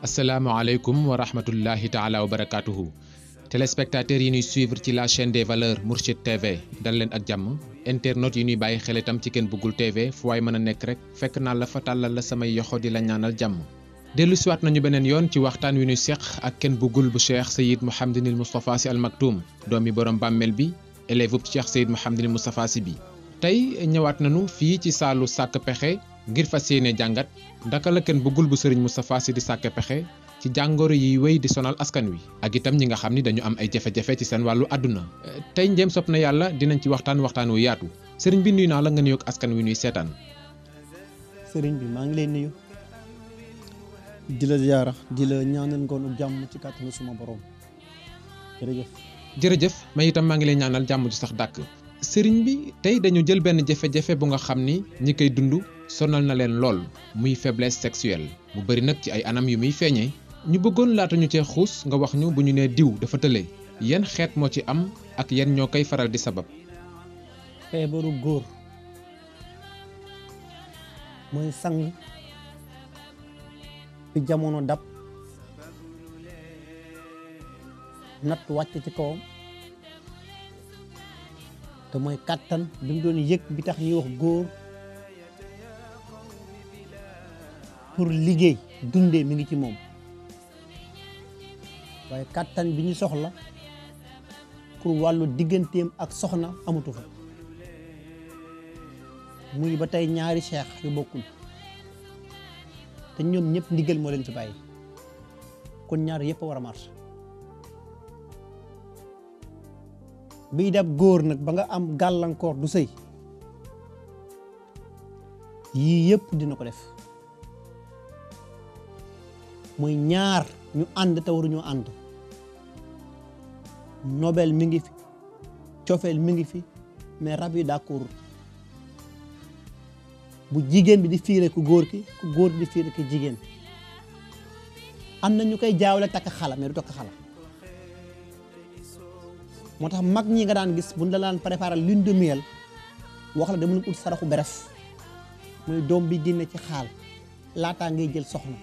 asalaamaaleykum wa rahmatullahi taala wa barakaatuhu téléspectateurs yi ñuy suivre ci la chaîne des valeurs Mourchid TV dal leen ak jàmm internautes yi ñuy bàyyi xel itam ci Ken Bougoul TV fu waay mën a nekk rek fekk naa la fa tàllal la samay yoxo di la ñaanal jàmm dellu siwaat nañu beneen yoon ci waxtaan wi ñuy seq ak Ken Bougoul bu Cheikh Seyyid Mouhamadinil Moustapha Sy Al Maktoum doomi borom bàmmeel bi élève bu Cheikh Seyyid Mouhamadinil Moustapha Sy bi tey ñëwaat nañu fii ci saalu sàkk pexe ngir fas yéene jàngat ndaka la Ken Bougoul bu Serigne Moustapha Sy di sàkke pexe ci jàngoro yi wéy di sonal askan wi ak itam ñi nga xam ni dañu am ay jafe-jafe ci seen wàllu àdduna tey njéem sopp na yàlla dinañ ci waxtaan wu yaatu sëriñ bi nuyu naa la nga nuyoog askan wi nuy seetaan. sëriñ bi maa ngi lay nuyu di la ziyaara di la ñaanal ngoonu jàmm ci kàttanu suma borom jërëjëf. jërëjëf may itam maa ngi lay ñaanal jàmm ci sax dàkk sëriñ bi tey dañu jël benn jafe-jafe bu nga xam ni ñi koy dund sonal na leen lool muy faiblesse sexuelle mu bari nag ci ay anam yu muy feeñee ñu bëggoon laata ñu cee xuus nga wax ñu bu ñu nee diw dafa tële yan xeet moo ci am ak yan ñoo koy faral di sabab. feebaru góor mooy sang bi jamono dab natt wàcc ci kawam te mooy kàttan bi mu doon yëg bi tax ñuy wax góor pour liggéey dundee mi ngi ci moom waaye kàttan bi ñu soxla pour wàllu digganteem ak soxna amatu fa muy ba tey ñaari cheikh yu bokkul te ñoom ñëpp ndigal moo leen ci bàyyi kon ñaar yëpp a war a marché biy dab góor nag ba nga am gàllankoor du sëy yii yëpp dina ko def muy ñaar ñu ànd te waruñoo ànd nobel mi ngi fi cofeel mi ngi fi mais rab yi d'accord bu jigéen bi di fiire ku góor ki di fiire ku jigéen am na ñu koy jaawale takk xala mais du takk xala moo tax mag ñi nga daan gis buñ la daan préparer lune de miel wax la dama ut saraxu beref muy doom bi génne ci xaal laataa ngay jël soxna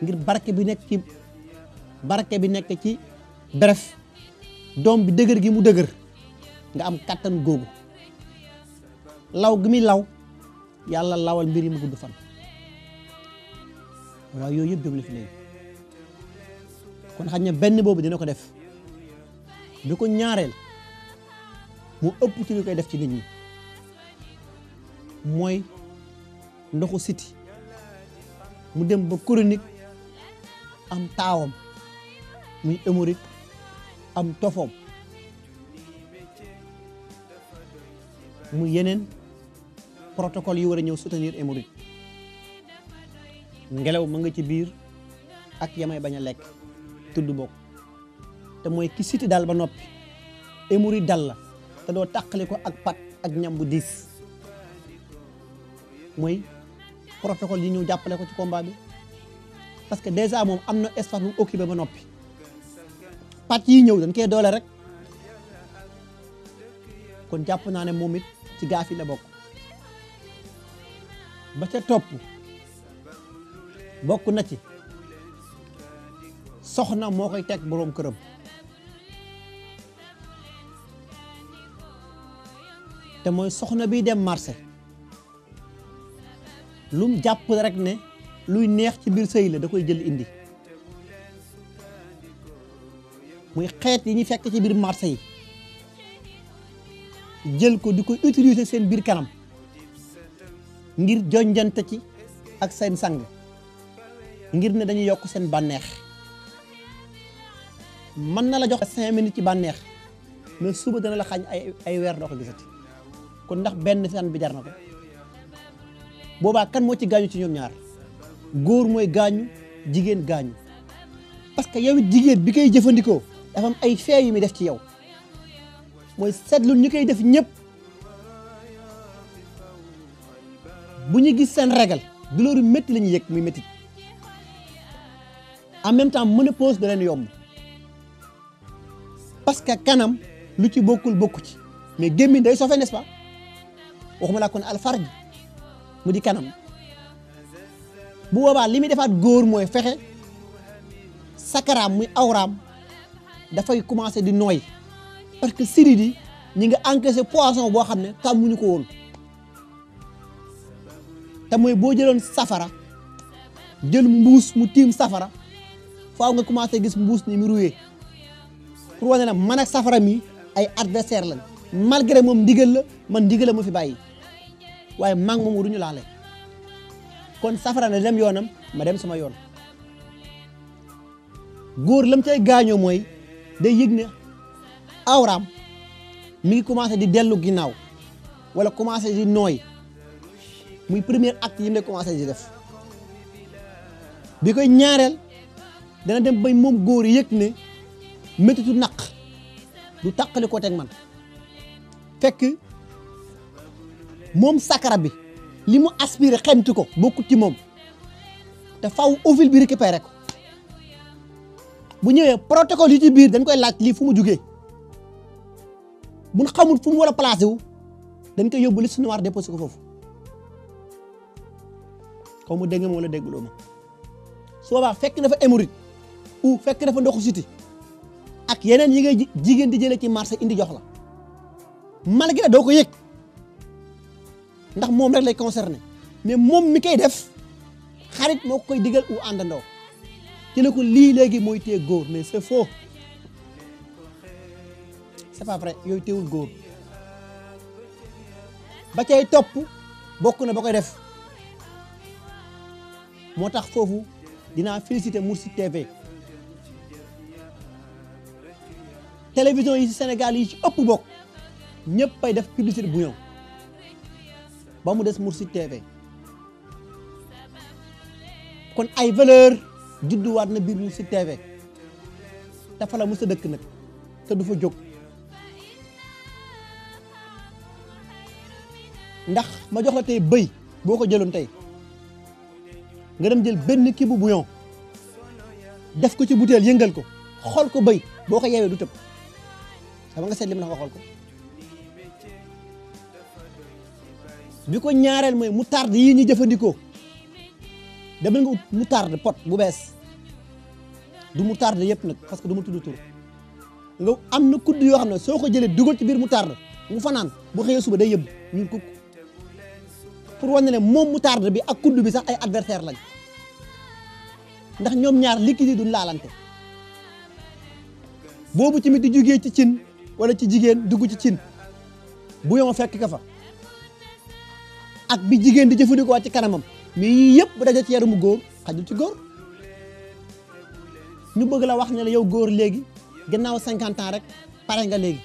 ngir barke bi nekk ci beref doom bi dëgër gi mu dëgër nga am kàttan googu law gi muy law yàlla lawal mbir yi mu gudd fan waaye yooyu yëpp jógle fi léegi kon xam ne benn boobu dina ko def bi ko ñaareel mu ëpp ci li koy def ci nit ñi mooy ndoxu siti mu dem ba chronique am taawam muy hémorroïde am tofoom muy yeneen protocole yi war a ñëw soutenir hémorroïde ngelaw ma nga ci biir ak yamay bañ a lekk tudd bokk te mooy ki siti daal ba noppi hémorroïde dal la te doo tàqali ko ak pat ak ñam bu diis mooy protocole yi ñëw jàppale ko ci combat bi parce que déjà moom am na espace bu occupé ba noppi pat yi ñëw dañ koy doole rek kon jàpp naa ne moom it ci gaaf yi la bokk ba ca topp bokk na ci soxna moo koy teg boroom këram te mooy soxna biy dem marché lum jàpp rek ne luy neex ci biir sëy la da koy jël indi muy xeet yi ñu fekk ci biir marché yi jël ko di ko utiliser seen biir kanam ngir jonjante ci ak seen sang ngir ne dañuy yokk seen bànneex mën na la jox 5 minutes ci bànneex mais suba dana la xañ ay weer doo ko gisati kon ndax benn fan bi jar na ko boobaa kan moo ci gaañu ci ñoom ñaar góor mooy gaañu jigéen gaañu parce que yow it jigéen bi koy jëfandikoo dafa am ay fee yu muy def ci yow mooy seetlu ñu koy def ñëpp bu ñu gis seen régal douleur yu métti la ñuy yëg muy métti en même temps ménopause da leen yomb parce que kanam lu ci bokkul bokku ci mais gémmiñ day sofe n'est-ce pas waxuma laa kon alfarj mu di kanam bu boobaa li muy defaat góor mooy fexe sakaraam muy awraam dafay commencé di nooy parce que sidit yi ñi nga encaissé poisson boo xam ne tàmmuñu ko woon te mooy boo jëloon safara jël mbuus mu tiim safara faaw nga commencé gis mbuus ni mu ruwee pour wane na man ak safara mi ay adversaire lañ malgré moom ndigal la man ndigal la ma fi bàyyi waaye maa ngi moom duñu laale kon safara na dem yoonam ma dem sama yoon góor lam cay gaañoo mooy day yëg ne awraam mi ngi commencé di dellu ginnaaw wala commencé di nooy muy premier acte yi mu lay commencé di def bi koy ñaareel dana dem bay moom góor yëg ne méttitu naq du tàqali ko teg man fekk moom sakara bi li mu aspiré xemti ko bokkut ci moom te faw ovule bi récupéré ko bu ñëwee protocole yi ci biir dañ koy laaj lii fu mu jugee bu ñu xamul fu mu war a placé wu dañ koy yóbbu liste noire déposé ko foofu xaw ma dégg ma wala dégguloo ma su boobaa fekk na fa hémorroïde ou fekk na fa ndoxu siti ak yeneen yi ngay jigéen di jëlee ci marché indi jox la malgré doo ko yëg ndax moom rek lay concerné mais moom mi koy def xarit moo koy digal ou àndandoo ci ne ko lii léegi mooy téye góor mais c'est faux c'est pas vrai yooyu téewul góor ba cay topp bokk na ba koy def moo tax foofu dinaa féliciter Mourchid TV télévision yi ci Sénégal yi ci ëpp bokk ñëpp ay def publicité bouillon ba mu des Mourchid TV kon ay valeur judduwaat na biir Mourchid TV dafa la mës a dëkk nag te du fa jóg ndax ma jox la tey bëy boo ko jëloon tey nga dem jël benn kii bu bouillon def ko ci butéel yëngal ko xool ko bëy boo ko yeewee du tëb xam nga seet li mu la nga xool ko bi ko ñaareel mooy moutarde yii ñu jëfandikoo demal nga ut moutarde pot bu bees du moutarde yëpp nag parce que du ma tudd tur nga am na kudd yoo xam ne soo ko jëlee dugal ci biir moutarde mu fanaan bu xëyee suba day yëbb ñun kukk pour wane ne moom moutarde bi ak kudd bi sax ay adversaire lañ ndax ñoom ñaar liquide yi duñ laalante boobu tamit di jugee ci cin wala ci jigéen dugg ci cin bu yoo fekk ka fa ak bi jigéen di jëfandikoo ci kanamam mais yii yëpp bu daje ci yaramu góor xajul ci góor ñu bëgg la wax ne la yow góor léegi gannaaw 50 ans rek pare nga léegi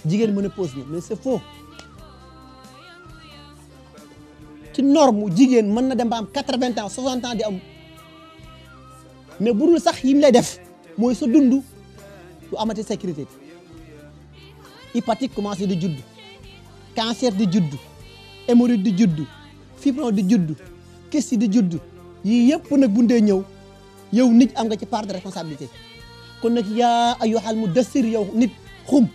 jigéen mën a pose na mais c'est faux ci norme jigéen mën na dem ba am 80 ans 60 ans di am mais bu dul sax yi mu lay def mooy sa dund du amati sécurité hépatique commencé di judd cancer di judd hémorroïde di judd fibron di judd kyste di judd yii yëpp nag bu ndee ñëw yow nit am nga ci part de responsabilité kon nag yaa ayyuhal mudassir yow nit xum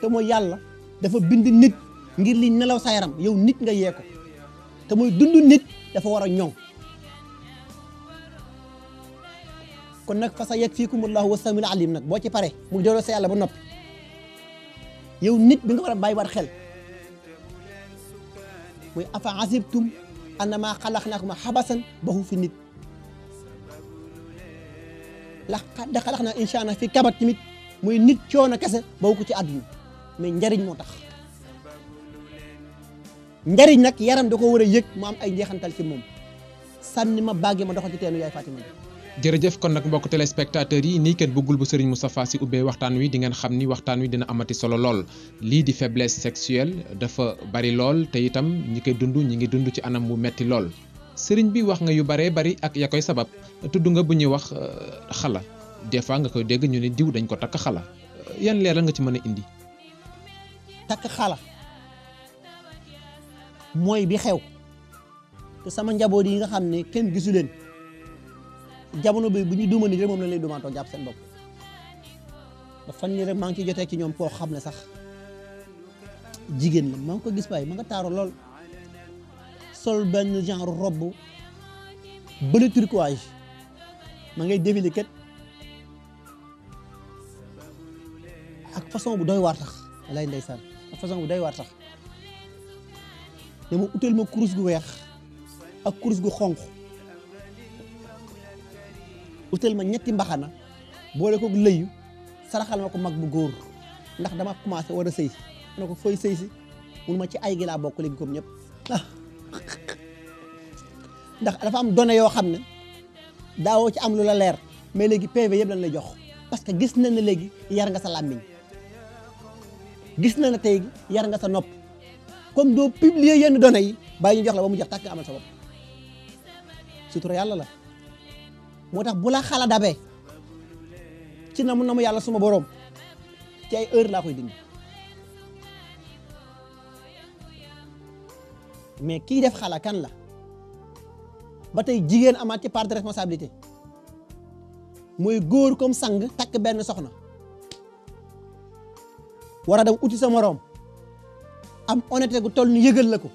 te mooy yàlla dafa bind nit ngir li nelaw sa yaram yow nit nga yee ko te mooy dund nit dafa war a ñoŋ kon nag fa sa yakfikumullahu wa samiul alim nag boo ci pare mu dooloo sa yàlla ba noppi yow nit bi nga war a bàyyi war xel muy afa asibtum annama xalaqnaakum xabasan baxu fi nit laqad xalaqnaa insaana fi kabat tamit muy nit coono kese bawu ko ci àdduna mais njariñ moo tax njariñ nag yaram da ko war a yëg mu am ay njeexantal ci moom sànni ma bàggee ma doxal ci teenu yaay Fatima jërëjëf kon nag mbokk téléspectateurs yi nii kenn bëggul bu Serigne Moustapha Sy ubbee waxtaan wi di ngeen xam ni waxtaan wi dina amati solo lool lii di faiblesse sexuelle dafa bari lool te itam ñi koy dund ñi ngi dund ci anam bu metti lool Serigne bi wax nga yu baree bari ak ya koy sabab tudd nga bu ñuy wax xala des fois nga koy dégg ñu ne diw dañ ko takk xala yan leeral nga ci mën a indi. takk xala mooy bi xew te sama njaboot yi nga xam ne kenn gisu leen jamono bi bu ñuy duma nit rek moom lañ lay dumaatoo jàpp seen bopp ba fan yii rek maa ngi ciy jotee ci ñoom koo xam ne sax jigéen la maa ngi ko gis waaye ma nga taaru lool sol benn genre robe bleu turquoise ma ngay défilé kat ak façon bu doy waar tax lay ndeysaan ak façon bu doy waar tax dama utal ma kurus gu weex ak kurus gu xonq utal ma ñetti mbaxana boole ko lëyu saraxal ma ko mag bu góor ndax dama commencé war a sëy ne ko fooy sëy si mun ma ci ay gi laa bokk léegi comme ñëpp ndax dafa am données yoo xam ne daawoo ci am lu la leer mais léegi PV yëpp lañ lay jox parce que gis na ne léegi yar nga sa làmmiñ gis na ne tey yar nga sa nopp comme doo publier yenn données yi bàyyi ñu jox la ba mu jox tàkk nga amal sa bopp sutura yàlla la moo tax bu la xala dabee ci na mu yàlla suma boroom ci ay heure laa koy dindi mais kii def xala kan la ba tey jigéen amaat ci part de responsabilité mooy góor comme sang takk benn soxna war a dem uti sa moroom am honnêteté gu toll ni yëgal la ko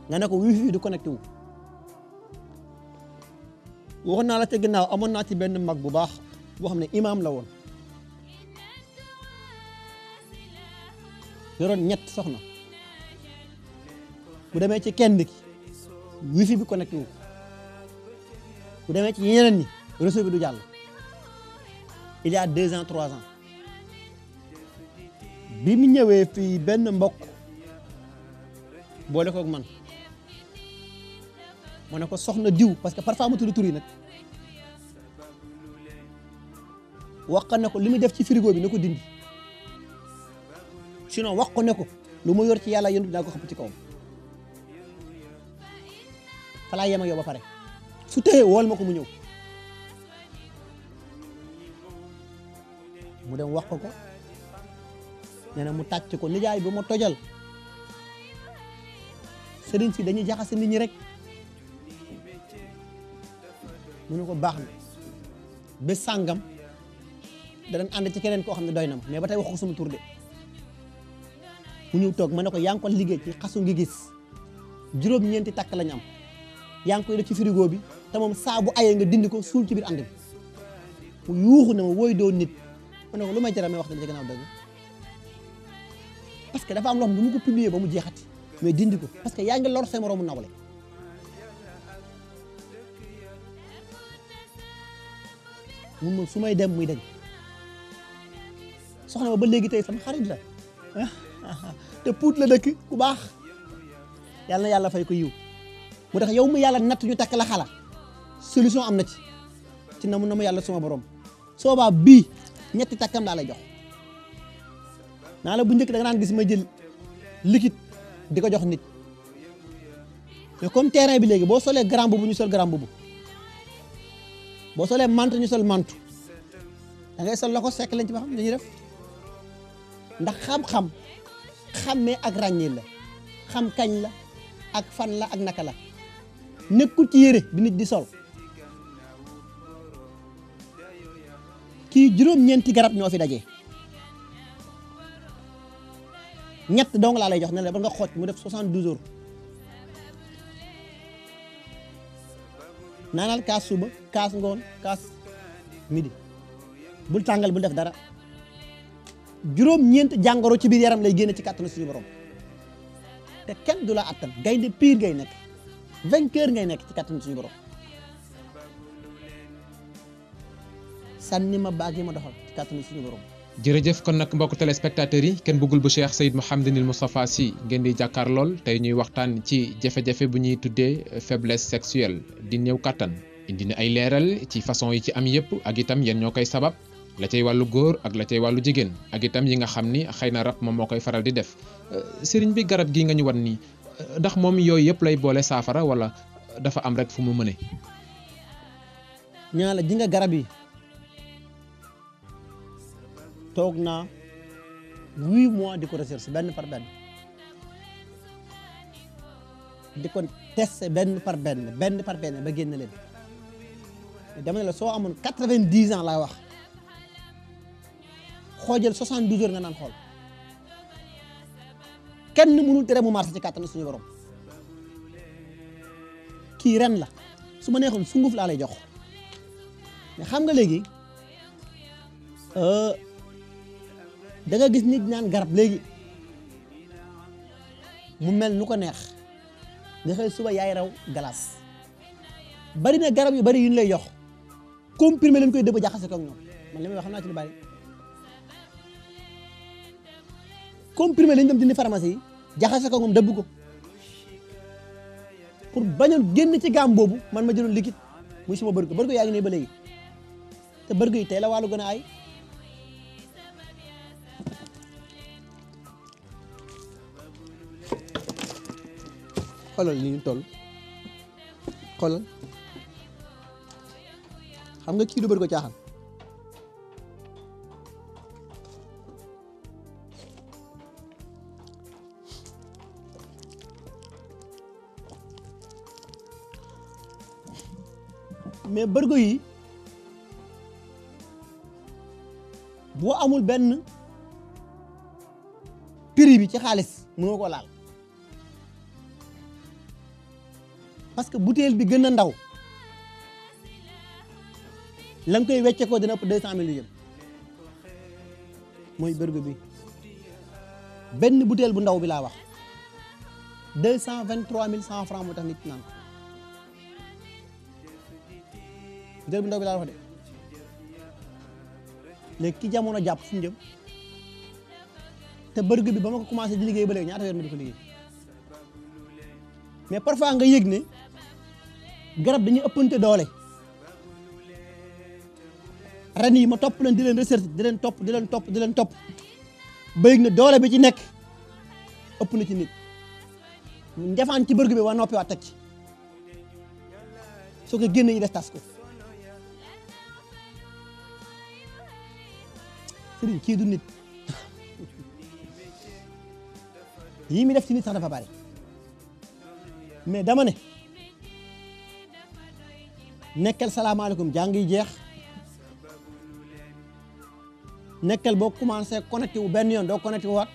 nga ne ko wifi du connecté wu waxoon naa la ca ginnaaw amoon naa ci benn mag bu baax boo xam ne imaam la woon yoroon ñett soxna bu demee ci kenn ki wifi bi connecté wu bu demee ci ñeneen ñi réseau bi du jàll il y a 2 ans 3 ans bi mu ñëwee fii benn mbokk boole koog man ma ne ko soxna diw parce que parfois ma tudd tur yi nag wax na ko li muy def ci frigo bi na ko dindi sinon wax ko ne ko lu ma yor ci yàlla yéen dinaa ko xëpp ci kawam fa laa yem ak yow ba pare su tëyee wool ma ko mu ñëw mu dem wax ko nee na mu tàcc ko nijaay bi ma tojal sëriñ si dañuy jaxase nit ñi rek mu ne ko baax na bés sàngam danañ ànd ci keneen koo xam ne doy na ma mais ba tey waxu ko sama tur de mu ñëw toog ma ne ko yaa ngi ko liggéey ci xasu ngi gis juróom-ñeenti takk lañ am yaa ngi koy def ci frigo bi te moom saa bu ayee nga dindi ko suul ci biir ànd bi mu yuuxu ne ma wooy doo nit ma ne ko lu may jaral may wax dëgg gannaaw dëgg parce que dafa am loo xam ne mu ko publier ba mu jeexati mais dindi ko parce que yaa ngi lor sa moroomu nawle mun ma su may dem muy dañ soxna ba léegi tey sama xarit la te puut la dëkk ku baax yàlla na yàlla fay ko yiw mu tax yow mu yàlla natt ñu takk la xala solution am na ci na mu yàlla suma borom soobaa bii ñetti takkam laa lay jox naa la bu njëkk da nga naan gis ma jël liquide di ko jox nit mais comme terrain bi léegi boo solee grand boubou ñu sol grand boubou boo solee mantu ñu sol mantu da ngay sol la ko sekk lañ ci ba xam dañuy def ndax xam-xam xàmmee ak ràññee la xam kañ la ak fan la ak naka la nekkul ci yére bi nit di sol kii juróom-ñeenti garab ñoo fi daje ñett dong laa lay jox ne la ba nga xooj mu def 72 heures naanal kaas suba kaas ngoon kaas midi bul tàngal bul def dara juróom-ñeent jàngoro ci biir yaram lay génne ci kàttanu suñu borom te kenn du la attan gaynde pire ngay nekk vainqueur ngay nekk ci kàttanu suñu borom sànni ma baag yi ma doxal ci kàttanu suñu borom. jërëjëf kon nag mbokk téléspectateurs yi kenn bëggul bu Cheikh Seyd Mouhamadinil Moustapha Sy ngeen di jàkkaar lool tey ñuy waxtaan ci jafe-jafe bu ñuy tuddee faiblesse sexuelle di néew kàttan indi na ay leeral ci façon yi ci am yëpp ak itam yéen ñoo koy sabab la cay wàllu góor ak la cay wàllu jigéen ak itam yi nga xam ni xëy na rab moom moo koy faral di def sëriñ bi garab gi nga ñu wan nii ndax moom yooyu yëpp lay boole saafara wala dafa am rek fu mu mëne. ñaa la ji nga garab yi toog naa 8 mois di ko recherche benn par benn di ko testé benn par benn ba génn leen dama ne la soo amoon 90 ans laa wax xoojal 72 heures nga naan xool kenn mënul tere mu marché ci kàttanu suñu borom kii ren la su ma neexoon sunguf laa lay jox mais xam nga léegi da nga gis nit naan garab léegi mu mel nu ko neex nga xëy suba yaay raw glace bari na garab yu bari yu ñu lay jox comprimé lañ koy dëbb jaxase ko ak ñoom man li may wax xam naa ci lu bari comprimé lañ dem dindi pharmacie yi jaxase ko moom dëbb ko pour bañoon génn ci gaam boobu man ma jëloon liquide muy suma bërgo yaa ngi ne ba léegi te bërgo yi tey la wàllu gën a ay xoolal li ñu toll xoolal xam nga kii du bërgo caaxaan mais bërgo yi boo amul benn prix bi ci xaalis mënoo ko laal parce que bouteille bi gën a ndaw la nga koy wecce ko dina ëpp 200 000 yu jëm mooy bërgo bi benn bouteille bu ndaw bi laa wax 223 100 francs moo tax nit naan ko bouteille bu ndaw bi laa wax de léegi ki jamono jàpp fu mu jëm te bërgo bi ba ma ko commencé di liggéey ba léegi ñaata weer ma di ko liggéey mais parfois nga yëg ne garab dañuy ëppante doole ren yi ma topp leen di leen recherche di leen topp ba yëg ne doole bi ci nekk ëpp na ci nit njafaan ci bërgo bi waa noppi waa teg ci soo ko génne yi des tas ko sëriñ kii du nit yii mi def ci nit sax dafa bari mais dama ne nekkal salaamaaleykum jàng yi jeex nekkal boo commencé connecté wu benn yoon doo connecté wu waat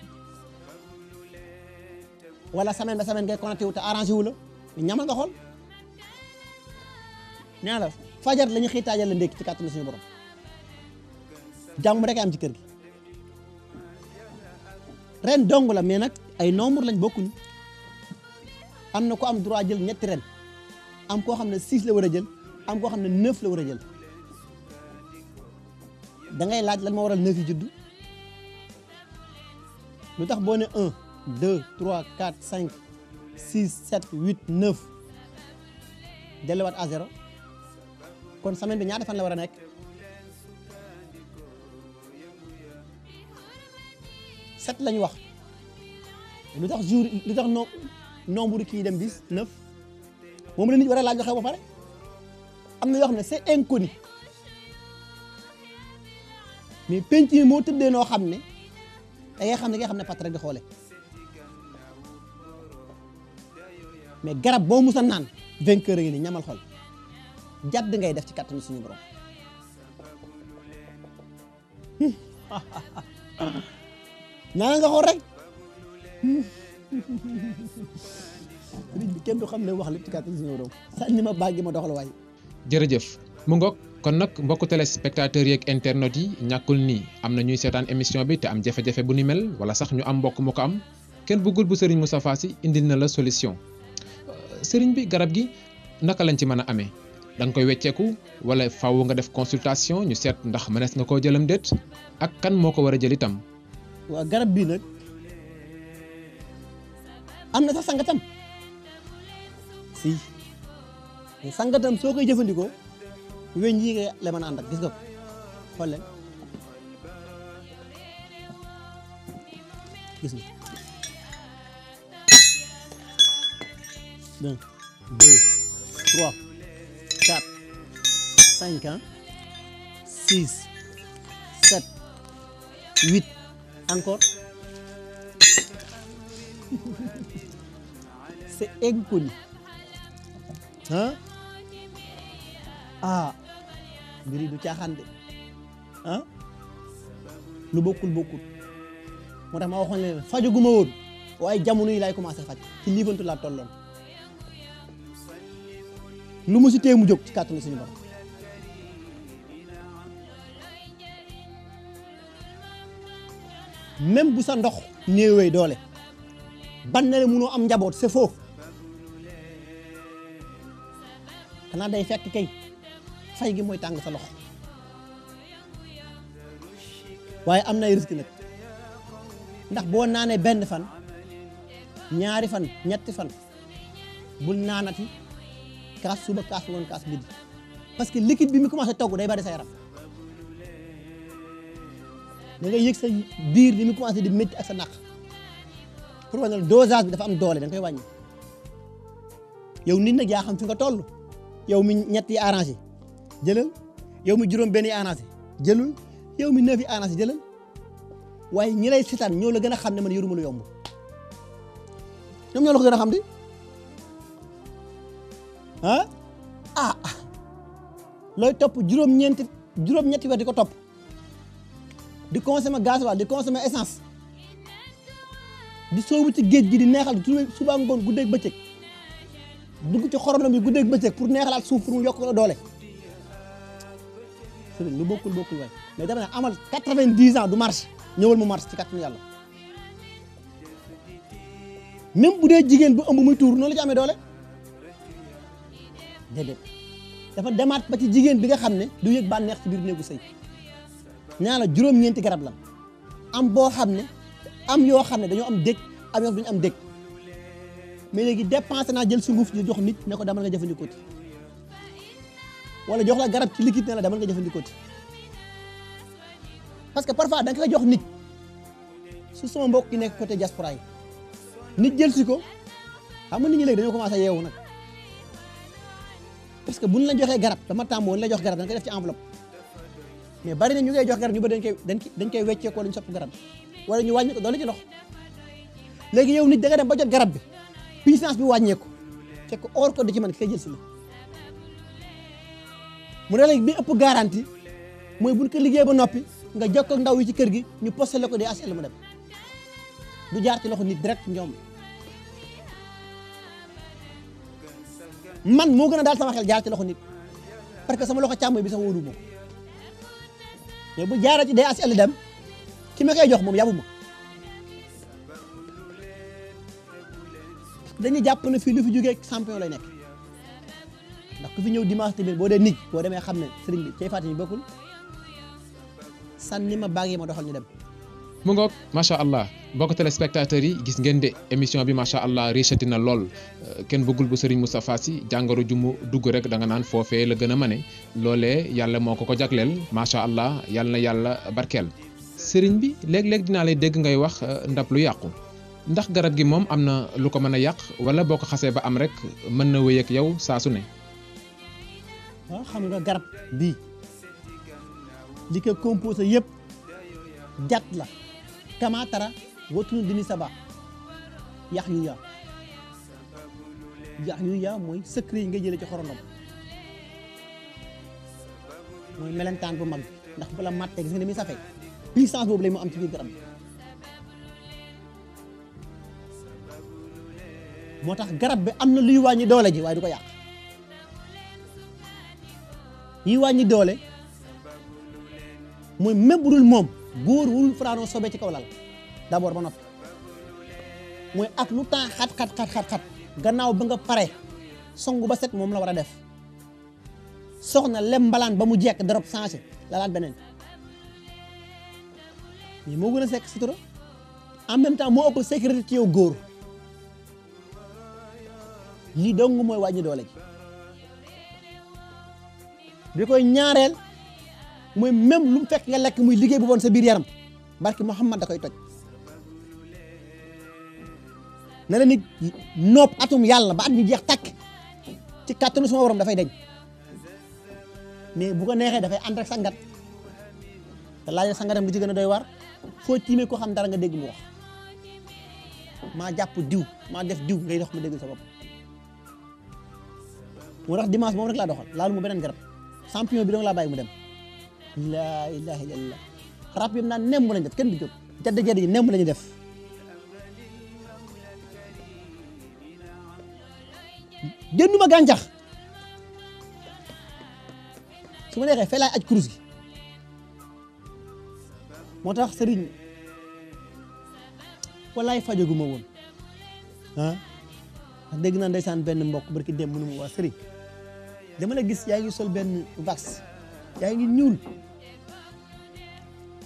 wala semaine ba semaine ngay connecté wu te arrangé wu la ñamal nga xool nee la fajar la ñu xëy taajal la ndékki ci kàttanu suñu borom jàmm rek am ci kër gi ren dong la mais nag ay nombre lañ bokkuñu am na ko am droit jël ñetti ren am koo xam ne 6 la war a jël am koo xam ne 9 la war a jël da ngay laaj lan moo waral 9 yi juddu lu tax boo ne 1 2 3 4 5 6 7 8 9 delluwaat à 0 kon semaine bi ñaata fan la war a nekk 7 la ñu wax lu tax jour lu tax nombre kii dem 10 9 moom la nit war a laaj xew ba pare am na yoo xam ne c'est inconnu mais penc yi moo tëddee noo xam ne da ngay xam ne nga xam ne pat rek di xoole mais garab boo musa naan vainqueur a ngi ni ñamal xol jadd ngay def ci kattanu suñu borom ñaanal nga xool rek sëriñ bi kenn du xam ne wax lépp ci kattanu suñu borom sànni ma baag gi ma doxal waay jërëjëf mu ngoog kon nag mbokku téléspectateurs yeeg internautes yi ñàkkul ni am na ñuy seetaan émission bi te am jafe-jafe bu ni mel wala sax ñu am mbokk mu ko am kenn bëggul bu Serigne Moustapha Sy indil na la solution Serigne bi garab gi naka lañ ci mën a amee da nga koy wecceeku wala faaw nga def consultation ñu seet ndax mënees nga koo jëlam déet ak kan moo ko war a jël itam. waaw garab bii nag am na sax sangatam si sangatam soo koy jëfandikoo weñ yi nga la mën a ànd ak gis nga ko xool leen gis nga 1 2 3 4 5 ans 6 7 8 encore c'est inconnu mbiri du caaxaan de lu bokkul moo tax ma waxoon leen fajaguma woon waaye jamono yi laay commencé faj ci liifantu laa tolloon lu mu si téye mu jóg ci kàttanu suñu borom. même bu sa ndox néewee doole ban na le mënoo am njaboot c'est faux xanaa day fekk kay fay gi mooy tàng sa loxo waaye am na ay risque nag ndax boo naanee benn fan ñaari fan ñetti fan bul naanati kaas suba kaas ngoon kaas midi parce que liquide bi mu commencé togg day bari sa yaram da ngay yëg sa biir ni mu commencé di métti ak sa naq pour wane la dosage bi dafa am doole da nga koy wàññi yow nit nag yaa xam fi nga toll yow mi ñett yi arrangé jëlal yow mi juróom benn yi arrangé jëlul yow mi neuf yi arrangé jëlal waaye ñi lay seetaan ñoo la gën a xam ne man yoruma lu yomb ñoom ñoo la ko gën a xam di looy topp juróom-ñetti weer di ko topp di consommer gasoil di consommer essence di soobu ci géej gi di neexal suba ngoon guddeeg bëccëg dugg ci xorondom yi guddeeg bëccëg pour neexalaat suuf pour mu yokk la doole sëriñ lu bokkul waay mais dama ne amal 90 ans du marche ñëwal mu marche ci kàttanu yàlla même bu dee jigéen bu ëmb muy tuur noonu la ci amee doole déedéet dafa demaat ba ci jigéen bi nga xam ne du yëg bànneex ci biir néegu sëy ñaa la juróom-ñeenti garab la am boo xam ne am yoo xam ne dañoo am dëkk am yoo duñu am dëkk mais léegi dépensé naa jël sunguf di jox nit ne ko demal nga jëfandikoo ci wala jox la garab ci liquide ne la demal nga jëfandikoo ci parce que parfois da nga koy jox nit su sama mbokk yi nekk côté diaspora yi nit jël si ko xam nga nit ñi léegi dañoo commencé yeewu nag parce que buñ la joxee garab dama tàmm woon la jox garab da nga koy def ci enveloppe mais bari na ñu ngay jox garab ñu ba dañ koy weccee ko lañ sopp garab wala ñu wàññi ko doole ci ndox léegi yow nit da nga dem ba jot garab bi puissance bi wàññeeku fekk or ko di ci mën ki koy jël si la mu ne léegi bi ëpp garantie mooy buñ ko liggéey ba noppi nga jokkoo ak ndaw yi ci kër gi ñu posté la ko DHL mu dem du jaar ci loxo nit direct ñoom man moo gën a daal sama xel jaar ci loxo nit parce que sama loxo càmmoñ bi sax wóolu moom mais bu jaaree ci DHL dem ki ma koy jox moom yabu ma dañuy jàpp ne fii lu fi jógee champion lay nekk ndax ku fi ñëw dimanche tamit boo dee nit boo demee xam ne sëriñ bi cay fàttali ñu bokkul sànni ma baag yi ma doxal ñu dem. mu ngoog macha allah mbokk téléspectateurs yi gis ngeen de émission bi macha allah richati na lool kenn bëggul bu Serigne Moustapha Sy jàngoro ju mu dugg rek da nga naan foofee la gën a mane loolee yàlla moo ko jagleel macha allah yàlla na yàlla barkeel. Serigne bi léeg-léeg dinaa lay dégg ngay wax ndab lu yàqu ndax garab gi moom am na lu ko mën a yàq wala boo ko xasee ba am rek mën na wéy ak yow saa su ne. waaw xam nga garab bii li ko composé yëpp jat la. Kamatara wotunu dini saba yax yu yaa mooy secret yi nga jëlee ci xorondom mooy melentaan bu mag ndax bu la màttee gis nga ni muy safee puissance boobu lay mu am ci biir garab moo tax garab bi am na luy wàññi doole ji waaye du ko yàq yi wàññi doole mooy même bu dul moom góor wul fanaanoo sobe ci kaw lal d'abord ba noppi mooy ak lu temps xat gannaaw ba nga pare songu ba set moom la war a def soxna lem mbalaan ba mu jekk darab changé lalaat beneen mais moo gën a sekk sutura en même temps moo ëpp sécurité ci yow góor lii dong mooy wàññi doole ji bi koy ñaareel mooy même lu mu fekk nga lekk muy liggéey bu bon sa biir yaram barki Muhammad da koy toj ne la nit nopp atum yàlla ba at ñu jeex takk ci kàttanu suma borom dafay deñ mais bu ko neexee dafay ànd rek sangat te laaj sangatam li ci gën a doy war foo tiimee ko xam dara nga dégg mu wax maa jàpp diw maa def diw ngay dox ma dégg sa bopp moo tax dimanche moom rek laa doxal laalu mu beneen garab champion bi dong laa bàyyi mu dem laa ilaha illallah rab yi naan nemb lañ def kenn du jóg jadd yi nemb lañu def jënduma gàncax su ma neexee fee laay aj kurus gi moo tax sëriñ walaay fajaguma woon ah dégg naa ndeysaan benn mbokk barki dem mënu ma waa sëriñ dama la gis yaa ngi sol benn vax yaa ngi ñuul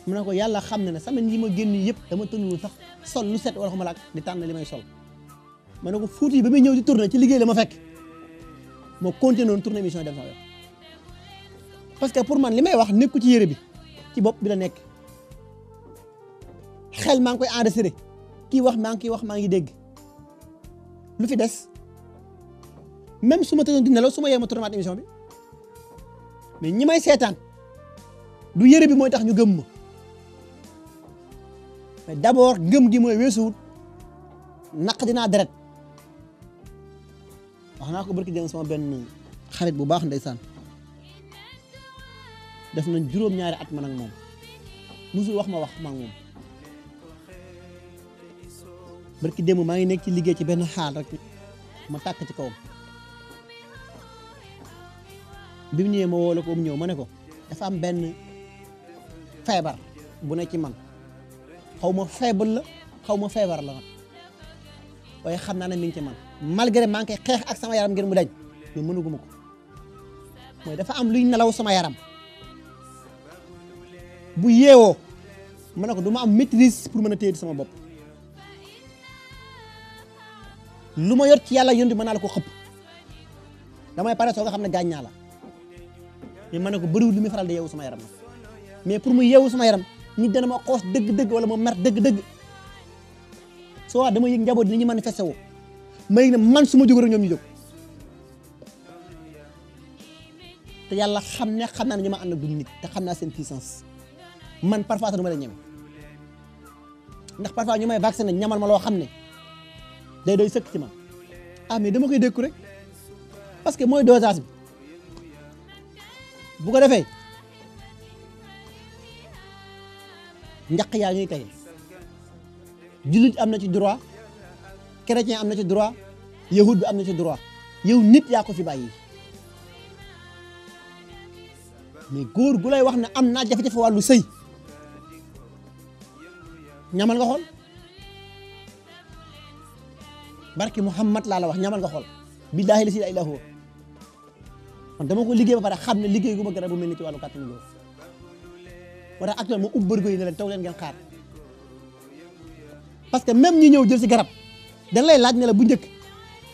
mu ne ko yàlla xam na ne semaine yi ma génn yëpp dama tënul sax sol lu set wala xama laak di tànn li may sol ma ne ko fuuti yi ba muy ñëw di tourné ci liggéey la ma fekk moo continué noonu tourné émission dem sama yoon parce que pour man li may wax nekku ci yére bi ci bopp bi la nekk xel maa ngi koy enregistré kii wax maa ngi dégg lu fi des même su ma tëjoon di nelaw su ma yee ma tourné émission bi mais ñi may seetaan du yére bi mooy tax ñu gëm ma mais d'abord ngëm gi mooy weesuwut naq dinaa deret wax naa ko barki dem sama benn xarit bu baax ndeysaan def nañ juróom-ñaari at man ak moom musul wax ma moom barki démb maa ngi nekk ci liggéey ci benn xaal rek ma tàkk ci kawam bi mu ñëwee ma woo la ko ñëw ma ne ko dafa am benn feebar bu ne ci man xaw ma feebar la xaw ma feebar la nag waaye xam naa ne mi ngi ci man malgré maa ngi koy xeex ak sama yaram ngir mu dañ mais mënuguma ko mooy dafa am luy nelaw sama yaram bu yeewoo ma ne ko du ma am maîtrise pour mën a téye sama bopp lu ma yor ci yàlla yëndu mën naa la ko xëpp damay pare soo nga xam ne gaañ naa la mais ma ne ko bëriwul li muy faral di yeewu sama yaram nag mais pour mu yeewu sama yaram nit dana ma xoos dëgg-dëgg wala ma mer dëgg-dëgg soo waa dama yëg njaboot ni ñu manifesté woo ma yëg ne man su ma jóg rek ñoom ñu jóg te yàlla xam naa ne ñu ma ànd ak duñ nit te xam naa seen puissance man parfois sax du ma la ñeme ndax parfois ñu may vacciné ñamal ma loo xam ne day doy sëkk ci man mais dama koy dékku rek parce que mooy dosage bi bu ko defee njaq yaa ngi tey jullit am na ci droit chrétien am na ci droit yahud bi am na ci droit yow nit yaa ko fi bàyyi mais góor gu lay wax ne am naa jafe-jafe wàllu sëy ñamal nga xool barki Muhammad laa la wax ñamal nga xool billaahi la ilaaha illa huwa man dama ko liggéey ba pare xam ne liggéey gu ma garab bu mel ni ci wàllu kàttanu góor moo tax actuellement ma ub bërigo yi ne leen toog leen ngeen xaar parce que même ñi ñëw jël si garab dañ lay laaj ne la bu njëkk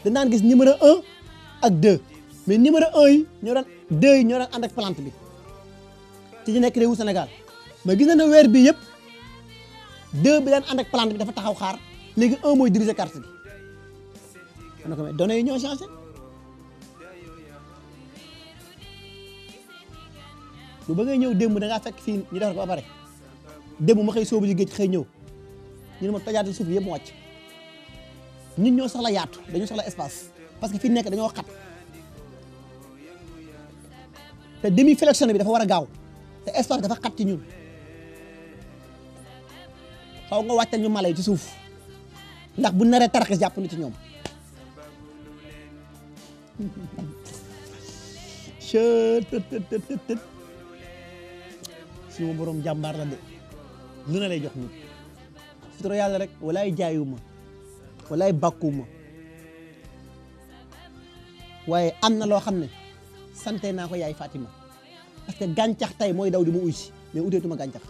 dañ daan gis numéro 1 ak 2 mais numéro 1 yi ñoo daan 2 yi ñoo daan ànd ak plante bi ci ñu nekk réewu Sénégal mais gis na ne weer bi yëpp 2 bi daan ànd ak plante bi dafa taxaw xaar léegi 1 mooy diriger carte bi ma ne ko mais données yi ñoo changé lu ba ngay ñëw démb da ngaa fekk fii ñu defar ko ba pare démb ma xëy soobu ji géej xëy ñëw ñu ne ma tojaatal suuf yëpp mu wàcc ñun ñoo soxla yaatu dañoo soxla espace parce que fi nekk dañoo xat te demi flexion bi dafa war a gaaw te espace dafa xat ci ñun xaw nga wàccal ñu mala yi ci suuf ndax bu naree taraxis jàpp na ci ñoom suñu borom jàmbaar la de lu na lay jox nit sutura yàlla rek walaay jaayuma walaay bàkkuma waaye am na loo xam ne sante naa ko yaay Fatima parce que gàncax tey mooy daw di mu uy si mais uteetuma gàncax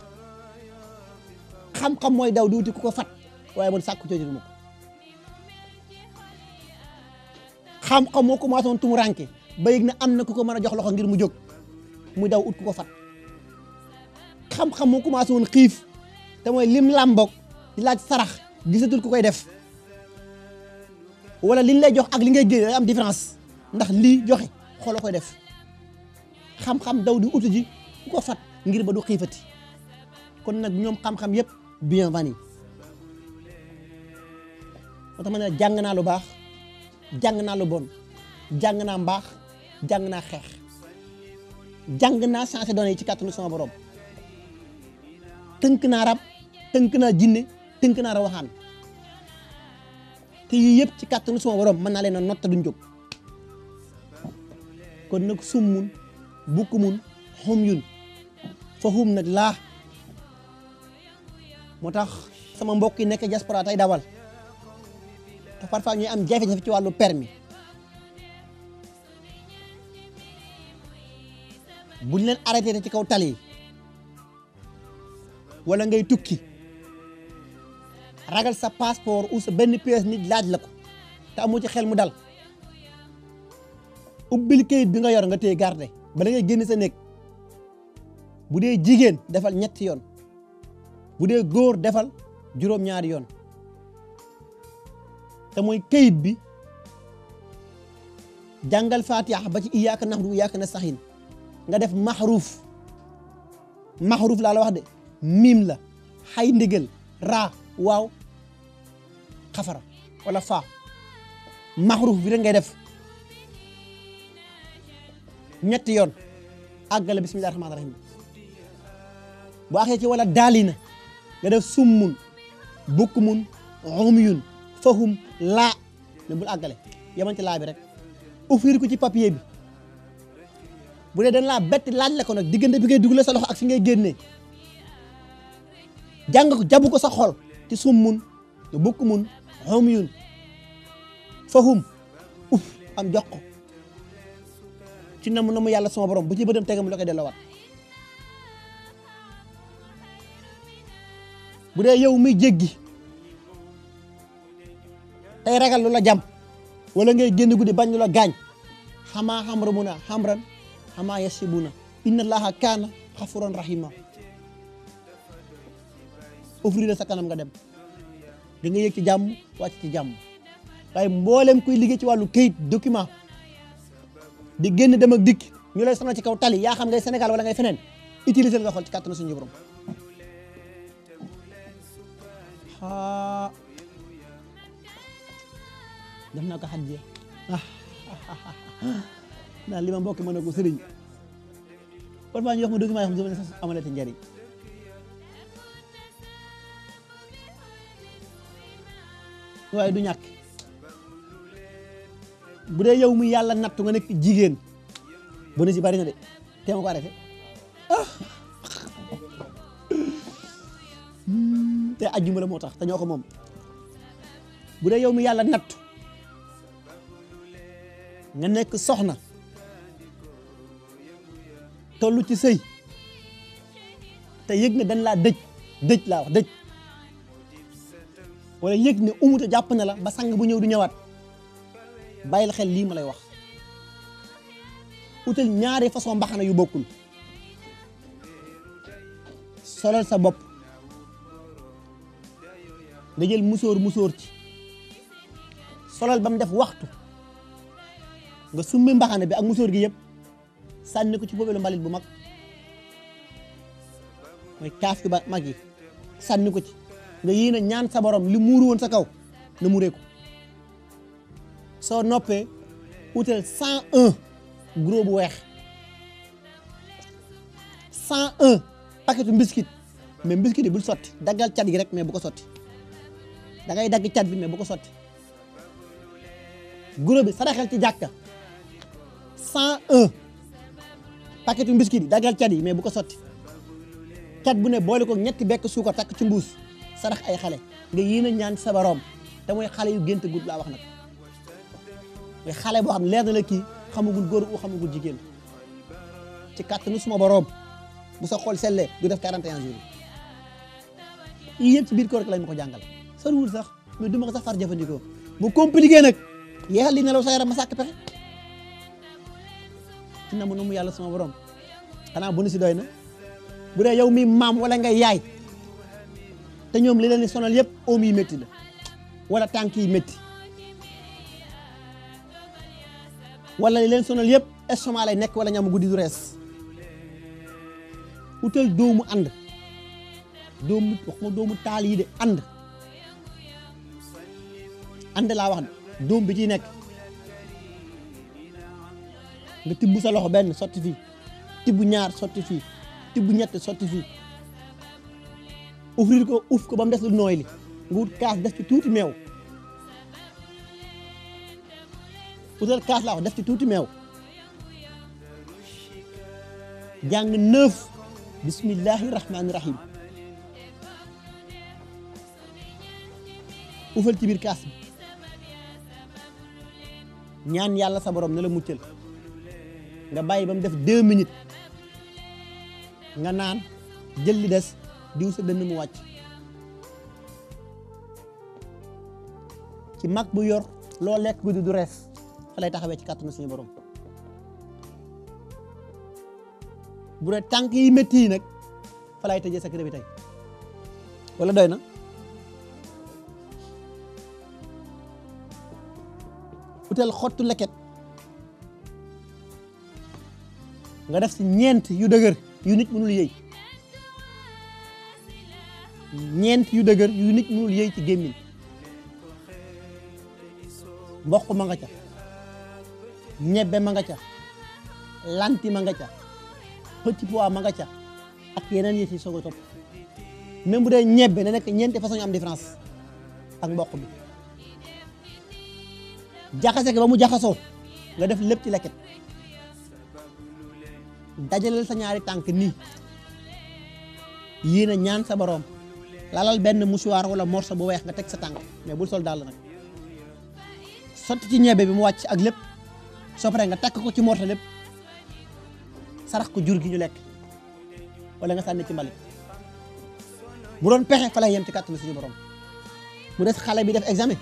xam-xam mooy daw di uti ku ko fat waaye man sàkku cootituma ko xam-xam moo commencé woon tumuranke ba yëg ne am na ku ko mën a jox loxo ngir mu jóg muy daw ut ku ko fat xam-xam moo commencé woon xiif te mooy lim làmboog di laaj sarax gisatul ku koy def wala liñ lay jox ak li ngay génne day am différence ndax lii joxe xooloo koy def xam-xam daw di utu ji ku ko fat ngir ba du xiifati kon nag ñoom xam-xam yëpp bienvenue moo tax ma ne jàng naa lu baax jàng naa lu bon jàng naa mbaax jàng naa xeex jàng naa changé données yi ci kàttanu sama borom tënk naa rab tënk naa jinne tënk naa rawaxaan te yii yëpp ci kàttanu sama borom mën naa leen a notta duñ jóg kon nag summun bukkumun humyun fahum nag laa moo tax sama mbokk yi nekk diaspora tey dawal te parfois ñuy am jafe-jafe ci wàllu permis buñ leen arrêté ci kaw tali yi wala ngay tukki ragal sa passeport ou sa benn pièce nit laaj la ko te amoo ci xel mu dal ubbil kayit bi nga yor nga téye garde bala ngay génn sa néeg bu dee jigéen defal ñetti yoon bu dee góor defal juróom-ñaari yoon te mooy kayit bi jàngal fatiha ba ci iyyaka na'budu wa iyyaka nasta'in nga def maxruuf laa la wax de miim la xay ndigal raa waaw xafara wala faa maxruuf bi rek ngay def ñetti yoon àggale bismillahi rahmaani rahim bu axee ci wala daalina nga def summun bukmun umyun fahum laa ne bul àggale yaman ci laa bi rek offrir ko ci papier bi bu dee dañ laa bett laaj la ko nag diggante bi ngay dugalee sa loxo ak fi ngay génnee jàng ko jabu ko sa xol ci summun bukmun umyun fahum am jox ko ci namu yàlla sama borom bu ci bëtam tegam la koy delloowaat bu dee yow muy jéggi tey ragal lu la jam wala ngay génn guddi bañ lu la gaañ xamaa xamramuna xamran xamaa yasibuna inna allaha kaana xafuran rahima offrir sa kanam nga dem da nga yëg ci jàmm wàcc ci jàmm waaye mboolem kuy liggéey ci wàllu kayit document di génn dem ak dikk ñu lay sonal ci kaw tali yaa xam ngay Sénégal wala ngay feneen utiliser nga xool ci kàttanu suñu borom def naa ko xajjee naa li ma mbokk mën na ko sëriñ parfois ñu wax ma document yoo xam ne sax amalati njariñ waaye du ñàkk bu dee yow mi yàlla nattu nga nekk jigéen bu ne si bari na de te ma ko arrêté te ajjuma la moo tax te ñoo ko moom bu dee yow mi yàlla nattu nga nekk soxna tollu ci sëy te yëg ne dañ laa dëj laa wax dëj wala yëg ne umuta jàpp na la ba sang bu ñëw du ñëwaat bàyyil xel lii ma lay wax utal ñaari façon mbaxana yu bokkul solal sa bopp nga jël musóor ci solal ba mu def waxtu nga summi mbaxana bi ak musóor gi yëpp sànni ko ci boobeelu mbalit bu mag mooy kaaf gi ba mag yi sànni ko ci nga yéene ñaan sa borom li muuru woon sa kaw na muuree ko soo noppee utal 101 gros bu weex 101 paquetu biscuit mais biscuit yi bul sotti daggal cat gi rek mais bu ko sotti da ngay dagg cat bi mais bu ko sotti gros bi saraxel ci jàkka 101 paquetu biscuit yi daggal cat yi mais bu ko sotti cat bu ne boole ko ñetti bekk suukar takk ci mbuus sarax ay xale nga yéene ñaan sa borom te mooy xale yu gént gudd laa wax nag mais xale boo xam ne leer na la kii xamagul góor u xamagul jigéen ci kàttanu suma borom bu sa xol sellee du def 41 jours yi yëpp ci biir koor rek lañ ma ko jàngal soriwul sax mais du ma ko sax far jëfandikoo bu compliqué nag yeexal li nelaw sa yaram ma sàkk pexe ci na mu yàlla suma borom xanaa bu nu si doy na bu dee yow mi maam wala ngay yaay te ñoom li leen di sonal yëpp oom yi métti la wala tànk yi métti wala li leen sonal yëpp estomac lay nekk wala ñam guddi du rees utal doomu ànd doomu wax ma doomu taal yi de ànd laa wax de doom bi ciy nekk nga tibb sa loxo benn sotti fii tibb ñaar sotti fii tibb ñett sotti fii offrir ko uff ko ba mu des lu nooy li nga wut kaas def ci tuuti meew utal kaas laa wax def ci tuuti meew jàng 9 bismillahi rahmaani rahim ufal ci biir kaas bi ñaan yàlla sa borom ne la muccal nga bàyyi ba mu def 2 minutes nga naan jël li des diw sa dënn mu wàcc ci mag bu yor loo lekk guddi du rees fa lay taxawee ci kàttanu suñu borom bu dee tànk yi métti yi nag fa lay tëjee secret bi tey wala doy na utal xottu leket nga def si ñeent yu dëgër yu nit mënul yëy ñeent yu dëgër yu nit mënul yëy ci gémmiñ mboq ma nga ca ñebbe ma nga ca lanti ma nga ca petit pois ma nga ca ak yeneen yi ci soog a topp même bu dee ñebbe na nekk ñeenti façon yu am différence ak mboq bi jaxase ko ba mu jaxasoo nga def lépp ci leket dajaleel sa ñaari tànk nii yéen a ñaan sa borom lalal benn mouchoir wala morceau bu weex nga teg sa tànk mais bul sol dàll nag sotti ci ñebbe bi mu wàcc ak lépp soo paree nga takk ko ci morceau lépp sarax ko jur gi ñu lekk wala nga sànni ci mbalit bu doon pexe fa lay yem ci kàttanu suñu borom mu des xale bi def examen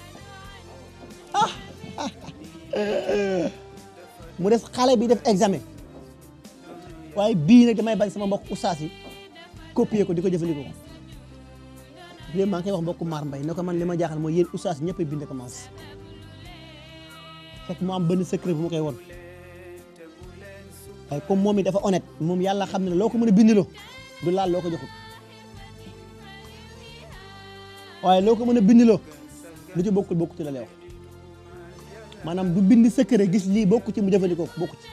mu des xale bi def examen waaye bii nag damay bañ sama mbokk ustaas yi copier ko di ko jëfandikoo léegi maa ngi koy wax mbokku Mar Mbay ne ko man li ma jaaxal mooy yéen ustaas ñëpp a bind commence fekk mu am benn secret bu ma koy won waaye comme moom it dafa honnête moom yàlla xam ne loo ko mën a bindiloo du laal loo ko joxut waaye loo ko mën a bindiloo lu ci bokkul bokku ci la lay wax maanaam du bind secret gis lii bokku ci mu jëfandikoo ko bokku ci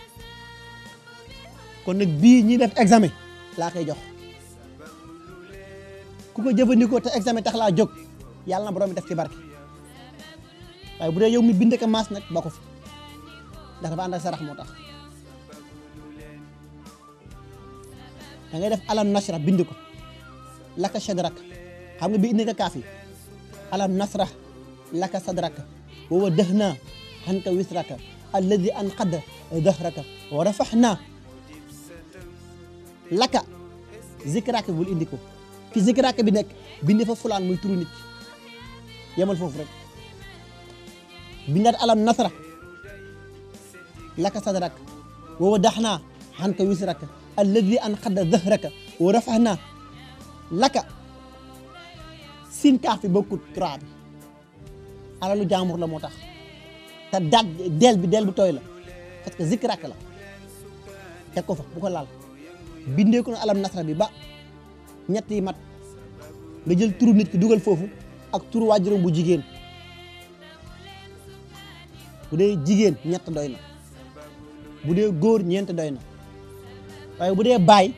kon nag bii ñi def examen laa koy jox ku ko jëfandikoo te examen tax laa jóg yàlla na borom mi def ci barke waaye bu dee yow mi bind ko maas nag ba ko fi ndax dafa ànd ak sarax moo tax da ngay def alam nasra bind ko laka sadrak xam nga bi indi nga kaaf yi alam nasra laka sadrak wa wadahna anka wisraka alladi anqada dahraka wa rafaxna laka zikraka bul indi ko fi zikraka bi nekk bind fa fulaan muy turu nit yemal foofu rek bindaat alam nasra laka sadrak wa wadaxna anka wisraka alladi anqada dahraka wa rafaxna laka sin kaaf bi bokkut trois bi alalu jaamur la moo tax te daat deel bi deel bu tooy la parce que zikraka la teg ko fa bu ko laal bindee ko na alam nasra bi ba ñett yi mat nga jël turu nit ki dugal foofu ak turu waajuram bu jigéen bu dee jigéen ñett doy na bu dee góor ñeent doy na waaye bu dee baay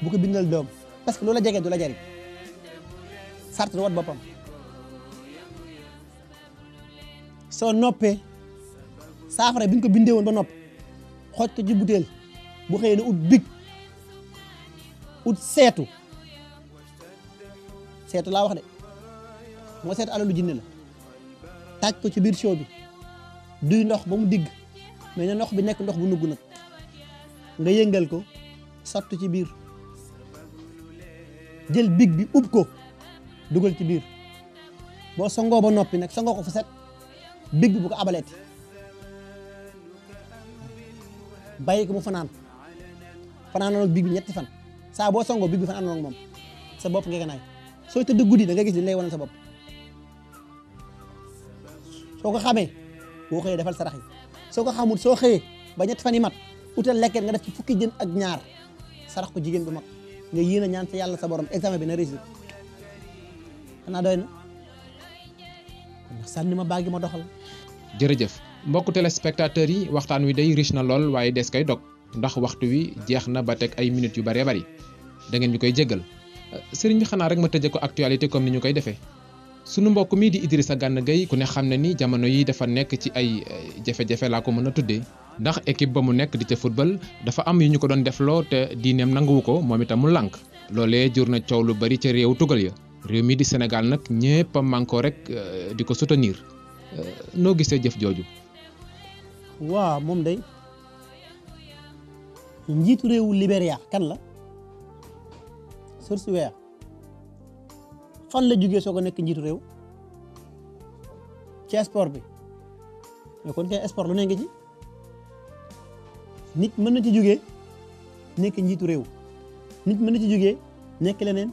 bu ko bindal doom parce que loola jege du la jariñ sart wat boppam soo noppee saafara bi ñu ko bindee woon ba nopp xooj ko ci butéel bu xëyee ne ut big ut seetu laa wax de moo seetu alalu jinne la taaj ko ci biir show bi duy ndox ba mu digg mais ne ndox bi nekk ndox bu nugg nag nga yëngal ko sotti ci biir jël big bi ub ko dugal ci biir boo songoo ba noppi nag songoo ko fa set big bi bu ko abaleeti bàyyi ko mu fanaanoon ak big bi ñetti fan saa boo songoo big bi fanaanoon ak moom sa bopp nga naay sooy tëdd guddi da nga gis li lay wane sa bopp soo ko xamee boo xëyee defal sarax yi soo ko xamul soo xëyee ba ñetti fan yi mat utal lekket nga def ci fukki jën ak ñaar sarax ko jigéen bu mag nga yéen a ñaan sa yàlla sa borom examen bi na réussir xanaa doy na ndax sànni ma baagi ma doxal. jërëjëf mbokku téléspectateurs yi waxtaan wi day riche na lool waaye des koy dog ndax waxtu wi jeex na ba teg ay minutes yu bëree bëri da ngeen ñu koy jéggal sëriñ bi xanaa rek ma tëjee ko actualité comme ni ñu koy defee. sunu mbokk mi di Idrissa Gana Gueye ku ne xam ne ni jamono yi dafa nekk ci ay jafe-jafe laa ko mën a tuddee ndax équipe ba mu nekk di ca football dafa am yu ñu ko doon defloo te diineem nanguwu ko moom itam mu lànk loolee jur na coow lu bari ca réew tugal ya réew mi di Sénégal nag ñépp a mànkoo rek di ko soutenir noo gisee jëf jooju. waaw moom day njiitu réewu Libéria kan la George Weah fan la jógee soo ko nekk njiitu réew ci sport bi mais kon kay sport lu ne nga ci nit mën na ci jógee nekk njiitu réew nit mën na ci jógee nekk leneen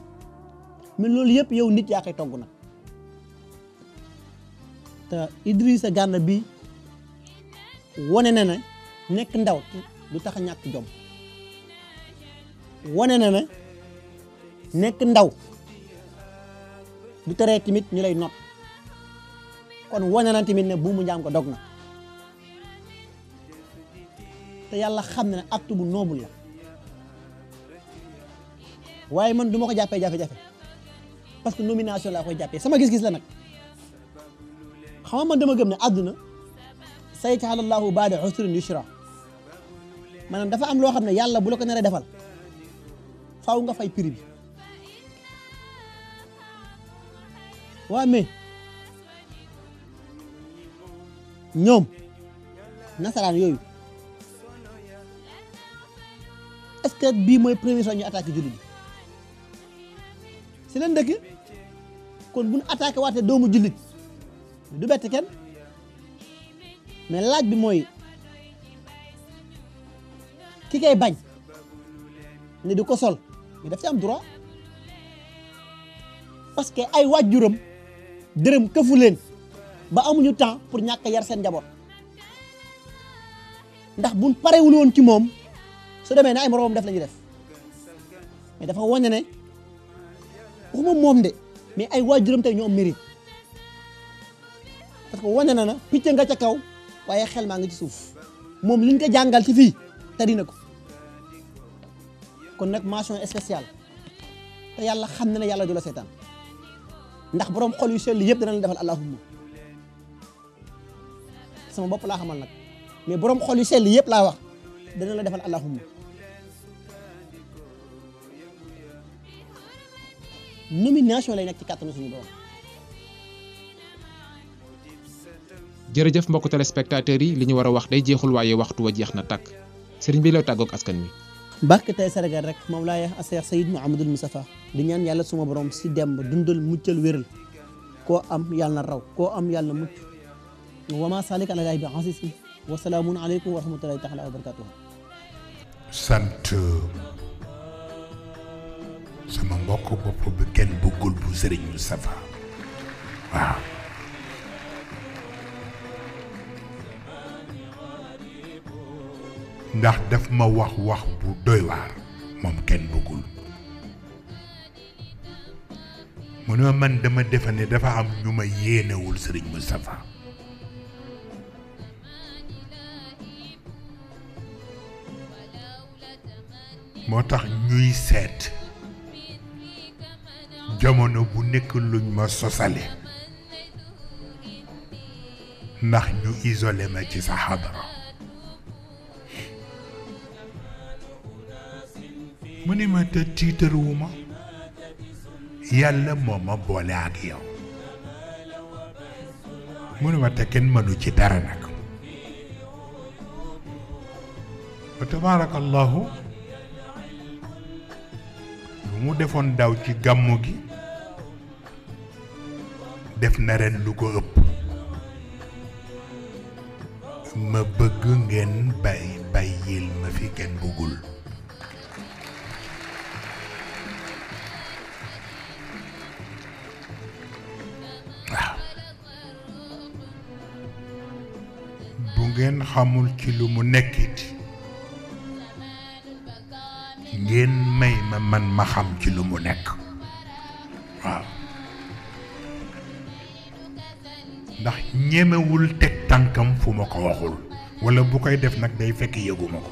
mais loolu yëpp yow nit yaa koy togg nag te Idrissa Gana bi wane na ne nekk ndaw du tax a ñàkk jom wane na ne nekk ndaw du teree tamit ñu lay not kon wane na tamit ne buumu njaam ko dog na te yàlla xam na ne acte bu noble la waaye man du ma ko jàppee jafe-jafe parce que nomination laa koy jàppee sama gis-gis la nag xam nga man dama gëm ne àdduna sayaj'alullaahu ba'da usrin yusra maanaam dafa am loo xam ne yàlla bu la ko naree defal faaw nga fay prix bi waa mais ñoom nasaraan yooyu est-ce que bii mooy première fois ñu attaqué jullit yi si leen dëkk kon bu ñu attaqué waate doomu jullit du bett kenn mais laaj bi mooy ki koy bañ ne du ko sol mais daf ci am droit parce que ay waajuram dërëm këfu leen ba amuñu temps pour ñàkk yar seen njaboot ndax buñ parewul woon ci moom su demee ne ay moroomam def la ñuy def mais dafa wane ne waxuma moom de mais ay waajuram tey ñoo am mérite parce que wane na picc nga ca kaw waaye xel maa ngi ci suuf moom liñ ko jàngal ci fii tari na ko kon nag mention spéciale te yàlla xam na ne yàlla du la seetaan ndax borom xol yu sell yëpp dana la defal allahumma sama bopp laa xamal nag mais borom xol yu sell yëpp laa wax dana la defal allahumma nomination lay nekk ci kàttanu suñu borom. jërëjëf mbokku téléspectateurs yi li ñu war a wax day jeexul waaye waxtu wa jeex na tàkk sëriñ bi lay tàggoog askan wi. barke tey Sénégal rek moom laa yeex Seex Sayid Mouhamadul Moustapha di ñaan yàlla suma borom si dem ba dundal muccal wéral koo am yàlla na raw koo am yàlla na mucc wa maa saalika alaa llaahi bi aziiz wa salaamun aleykum wa rahmatullaahi taala wa barakaatuh. sant sama mbokk bopp bi kenn bëggul bu sëriñ Moustapha waaw. ndax daf ma wax bu doy waar moom kenn bëggul mu ne man dama defe ne dafa am ñu ma yéenewul sëriñ Moustapha moo tax ñuy seet jamono bu nekk luñ ma sosale ndax ñu isolé ma ci sa xadara mu ni ma te tiitaruwuma yàlla moo ma boole ak yow mu ni ma te kenn mënu ci dara nag wa tabaarakallahu lu mu defoon daw ci gàmmu gi def na ren lu ko ëpp ma bëgg ngeen bàyyil ma fi kenn bëggul ngeen xamul ci lu mu nekkit ngeen may ma man ma xam ci lu mu nekk waaw ndax ñemewul teg tànkam fu ma ko waxul walla bu koy def nag day fekk yëguma ko